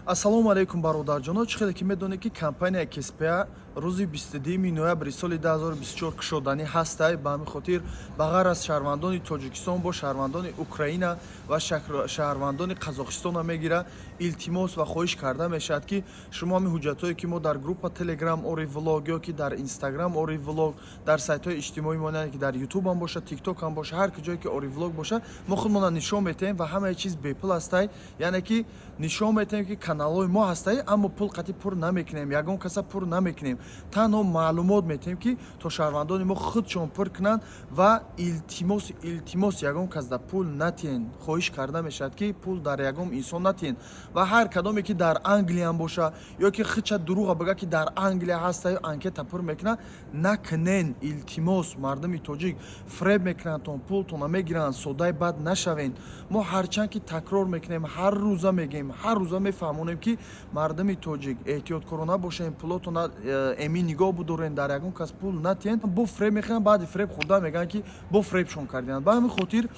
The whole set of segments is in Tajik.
Ассалому алайкум, бародарҷоно. Чӣ хеле ки медонед, ки компания КСПА рӯзи 22 ноябри соли 2024 кушоданӣ ҳастай. Ба ҳамин хотир, ба ғайр аз шаҳрвандони Тоҷикистон, бо шаҳрвандони Украина ва шаҳрвандони Қазоқистона мегира. Илтимос ва хоҳиш карда мешавад, ки шумо ҳамин ҳуҷҷатҳое, ки мо дар группа Телеграм Ори Влог ё ки дар Инстаграм Ори Влог, дар сайтҳои иҷтимоӣ монанде ки дар Ютуб ҳам боша, Тикток ҳам боша, ҳар ҷое ки Ори Влог боша, мо худмона нишон метаҳем ва ҳамаи чиз бепул ҳастай. Яъне ки нишон метаҳем, ки каналҳои мо ҳастай, аммо пул қатъи пур намекунем, ягон каса пур намекунем, танҳо маълумот метаҳем, ки то шаҳрвандони мо худшон пур кунанд. Ва илтимос, илтимос, ягон кас да пул натиҳен. Хоҳиш карда мешавад, ки пул дар ягон инсон натиҳен. Ва ҳар кадоме ки дар Англиям боша ё ки хича дурӯға бага, ки дар Англия ҳаста, анкета пур мекунад, накунен, илтимос. Мардуми тоҷик, фреб мекунандтон, пултона мегиранд, содаи бад нашавен. Мо ҳарчанд ки такрор мекунем, ҳар рӯза мегӯем, ҳар рӯза мефаҳмонем, ки мардуми тоҷик, эҳтиёткорона бошем, пулотона эмин нигоҳ будорен, дар ягон кас пул натиҳен. Бо фреб мехӯранд, баъди фреб хӯрда мегӯянд, ки бо фребшон кардианд. Ба ҳамин хотир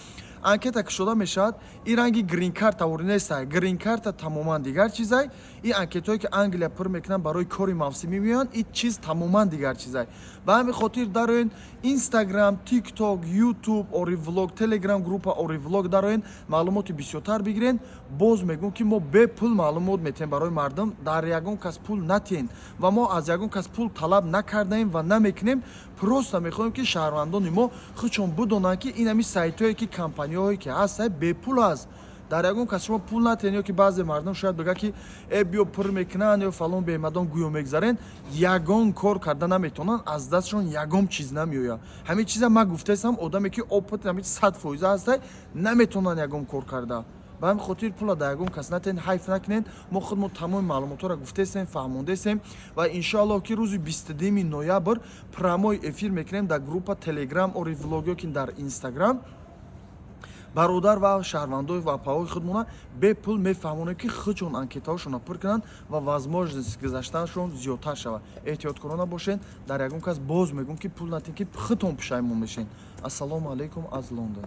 анкета кушода мешавад. Ин ранги грин-карта вори неста, грин-карта тамоман дигар чизай. Ин анкетое ки Англия пур мекунанд, барои кори мавсимӣ меоянд, ин чиз тамоман дигар чизай. Ба ҳамин хотир дароен Инстаграм, Тикток, Ютуб Ори Влог, Телеграм группа Ори Влог, дароен, маълумоти бисёртар бигирен. Боз мегӯм, ки мо бепул маълумот метиҳем барои мардум, дар ягон кас пул натиҳен. Ва мо аз ягон кас пул талаб накардаем ва намекунем. Просто мехоҳем, ки шаҳрвандони мо худшон бидонанд, ки ин ҳамин сайтҳое ки компанияҳое ки ҳаст, бепул аст, дар ягон кас шумо пул натиҳен. Ё ки баъзе мардум шояд бигӯяд, ки э, биё, пур мекунанд ё фалон бемадон гӯё мегзарен, ягон кор карда наметавонанд, аз дастшон ягон чиз намеояд. Ҳамин чиза ман гуфтаистам, одаме ки опыт ҳамин 100% ҳастай, наметавонанд ягон кор карда. Ба ҳамин хотир пула дар ягон кас натиҳен, ҳайф накунед. Мо худмо тамоми маълумотҳоро гуфтаистем, фаҳмондаистем ва иншоаллоҳ, ки рӯзи 22 ноябр прямой эфир мекунем дар группа Телеграм Ори Влог ё ки дар Инстаграм. Бародар ва шаҳрвандои ва апаҳои худмона бепул мефаҳмонем, ки худшон анкетаҳошонро пур кунанд ва возможность гузаштанашон зиёдтар шавад. Эҳтиёткорона бошед, дар ягон кас, боз мегӯм, ки пул натиҳед, ки худтон пушаймон мешед. Ассалому алайкум аз Лондон.